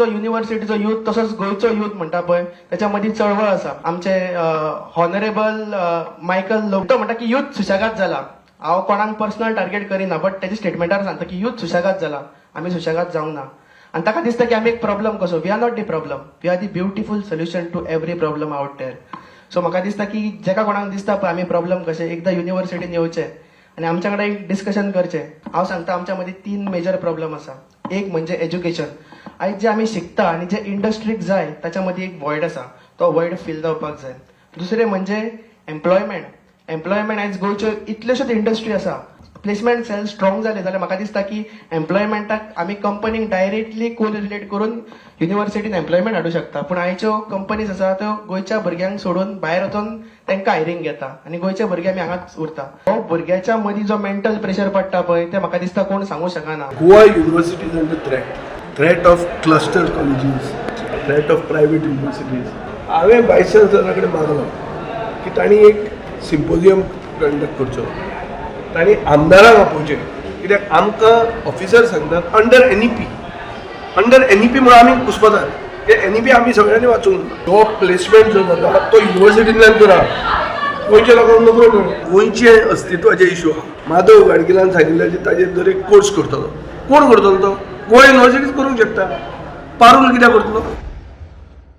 युनिव्हर्सिटीचो youth तसोच गोंयचो youth म्हणटा पळय, त्याच्या मदीं चळवळ आसा. आमचे हॉनरेबल मायकल लोबो, तो म्हणटा की युथ सुशेगाद जाला. हांव कोणाक पर्सनल टार्गेट करिना, बट तेच्या स्टेटमेंटार सांगता की युथ सुशेगाद जाला, आमी सुशेगाद जावंक ना. आनी ताका दिसता की आमी एक प्रॉब्लम कसो. We are not the problem, we are the beautiful solution to every problem out there. So म्हाका दिसता की जेका कोणाक दिसता पळय आमी प्रॉब्लम कशे, एकदां युनिव्हर्सिटीन येवचे आनी आमच्या कडेन एक डिस्कशन करचें. हांव सांगता, आमच्या मदीं तीन मेजर प्रॉब्लम आसा. एक म्हणजे एज्युकेशन. आयज जे आमी शिकता आनी जे इंडस्ट्रीक जाय ताच्या मदीं एक वॉयड आसा, तो वॉयड फील जावपाक जाय. दुसरें म्हणजे एम्प्लॉयमेंट. एम्प्लॉयमेंट, आयज गोंयच्यो इतल्योश्योच इंडस्ट्री आसा. प्लेसमेंट सेल स्ट्रॉंग जाले जाल्यार म्हाका दिसता की एम्प्लॉयमेंटाक आमी कंपनीक डायरेक्टली कोरिलेट करून युनिव्हर्सिटीन एम्प्लॉयमेंट हाडूं शकता. पूण आयच्यो कंपनीज आसा त्यो गोंयच्या भुरग्यांक सोडून भायर वचून तांकां हायरींग घेता आनी गोंयचे भुरगे आमी हांगाच उरता. हो भुरग्याच्या मदीं जो मेंटल प्रेशर पडटा पळय, ते म्हाका दिसता कोण सांगूं शकना. Goa University is under threat. Threat of cluster colleges, threat of private universities. हांवें वायस चान्सलरा कडेन मागलो की तांणी एक सिम्पोजियम कंडक्ट करचो, तांणी आमदारांक आपोवचें, कित्याक आमकां ऑफिसर सांगतात under NEP. Under NEP म्हणून आमी घुस्पतात. ते एनईपी आमी सगळ्यांनी वाचूंक ना. जो प्लेसमेंट जो जाता तो युनिवर्सिटींतल्यान करा, गोंयच्या लोकांक नोकऱ्यो मेळूं. गोंयचे अस्तित्वाचे इशू आहा. माधव गाडगिलान सांगिल्लें की ताजेर दर एक कोर्स करतलो. कोण करतलो तो? गोवा युनिवर्सिटीच करूंक शकता. पारूल कित्याक करतलो?